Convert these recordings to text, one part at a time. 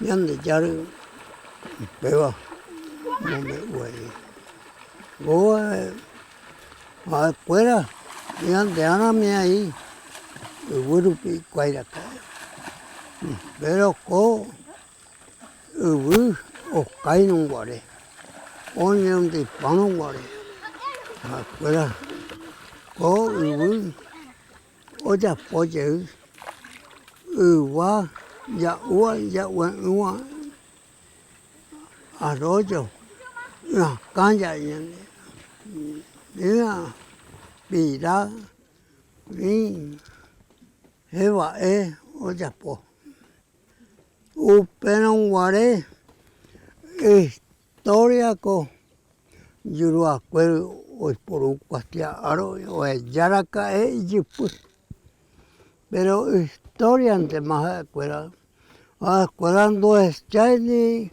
Ñandejára upéva omombe'u he'i. Kóva ha'ekuéra ñandeárami aĩ yvy rupi hikuái raka'e. Péro ko yvy okáirõ guare, oñeundipárõ guare ha'ekuéra ko yvy ojapo jey yva ja'úva ja'ue'ỹva arroyo akã ja'e ñande péva pira vi heva'e ojapo upérõ guare historia ko juruakue oiporu kuatia ára oheja raka'e ijypy péro historia-ntema ha'ekuéra Ha'ekuéra ndohechái ni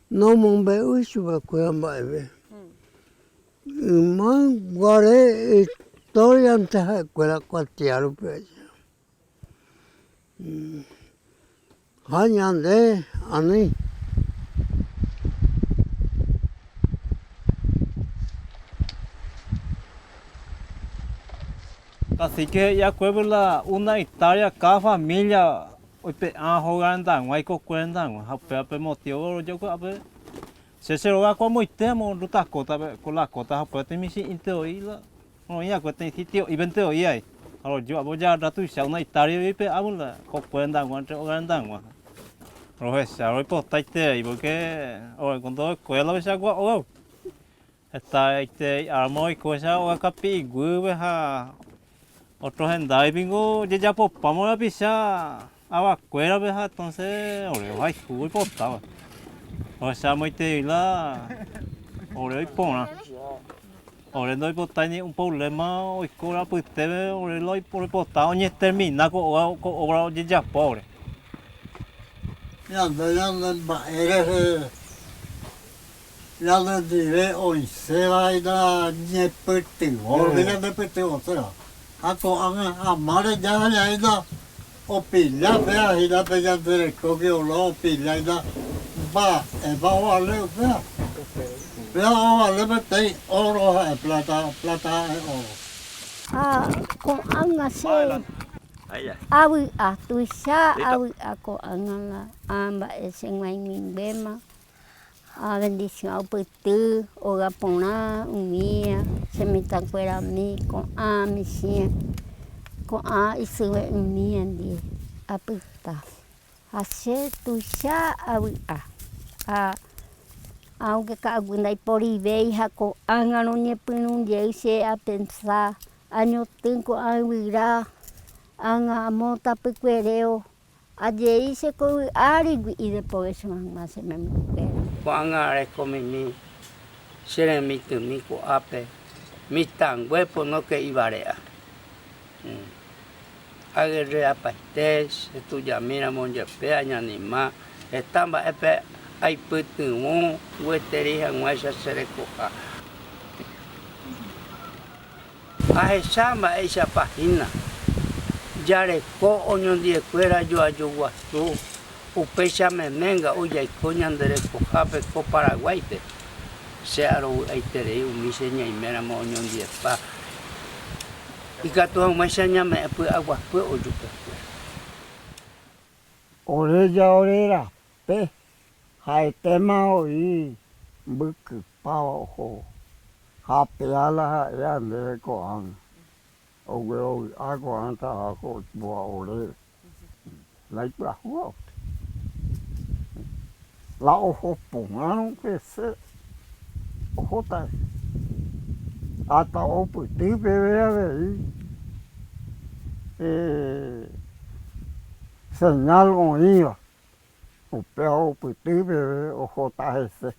nomombe'úi chupekuéra mba'eve. Yma guare historia-nte ha'ekuéra kuatia rupi aja. Ha ñande ani. Cacique he'i akuépe la una hectárea cada familia oipe'a hóga rendag̃ua ikokue rendag̃ua ha upéva pe motivo rojokuaápe che che róga kuamoite amo Ruta Kótape ko la kóta ha upéva temichĩ'ínte oĩ la oĩ va'ekue peteĩ sitio'ípente oĩ ai ha roju apo ojagarra tuicha una hectárea oipe'ávo la kokue rendag̃ua entre óga rendag̃ua rohecha roipotaiterei porque oreko ndoikuéi la ohechakuaa ógagui. Heta ite áramo oiko che óga kapi'iguýpe ha ótro hendágui piko ojejapopáma rapicha avakuérape ha entónse ore ohayhu oipotáva. Ohechámoitei la ore oiporã. Ore ndoipotái ni un provléma oiko rapytépe ore la oipota oñetermina ko óga ko óbra ojejapo ore. Ñande ñane mba'e rehe Ñanendive oĩséva ñañepytyvõ rupi ñanepytyvõséva. Ha ko'ág̃a amáre jahañaína opilla péva hína pe ñande reko Jehová opilláina mba'épa ovale upéva. Péva ovale peteĩ óro ha'e pláta, pláta ha'e óro. Ha ko'ág̃a che avy'a, tuicha avy'a ko'ág̃a la ã mba'e che g̃uaig̃uinguéma. Ha bendición apyty, óga porã, umía, che mitãkuerami ko'ã michĩa, ko'ã isyve'ỹmía ndie apyta. Ha che tuicha avy'a ha aunque ka'aguy ndaiporivéi ha ko'ág̃a roñepyrũ jey che apensa añotỹ ko'ã yvyra ág̃a amo tapykueréo Ajei che ko yvy árigui ideprovécho hag̃ua che membykuéra. Ko'ág̃a rekomimi che remitỹmi ko'ápe mitãngue ponóke ivare'a. Aguerreapaite che tujamíramo jepe añanima heta mba'épe aipytyvõ gueteri hag̃uáicha che rekoha. Ahecha mba'éichapa hína jareko oñondiekuéra joaju guasu, upéicha meme nga'u jaiko ñande rekohápe ko Paraguáipe. Che arovy'aiterei umi che ñaiméramo oñondiepa, ikatu hag̃uáicha ñame'ẽ py'aguapy ojupekuéra. Ore ja ore rape ha'etéma oĩ mbykypáva ohóvo. Ha péa la ha'e a ndéve ko'ág̃a, oguerovy'a ko'ã trabajo oikóva oréve, la ipyahúva upe. La oho porãrõ hese ohóta hese. Hasta opyty peve avei señal oĩva, upéva opyty peve ohóta hese.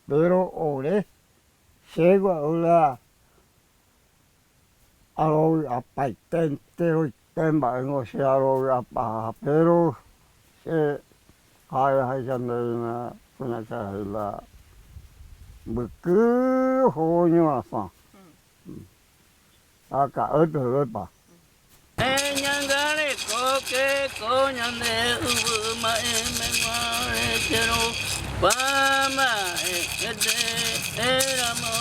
Péro ore che gua'u la arovy'apaite enteroite mba'éngo che arovy'apaha, péro che ha'e ahecha ndéve kuñakarai la mbyky ohóvo ñorasã ha ka'e pevépa. Eñangarekóke ko ñande yvy ma'ẽmegua. Opa mba'e ramo.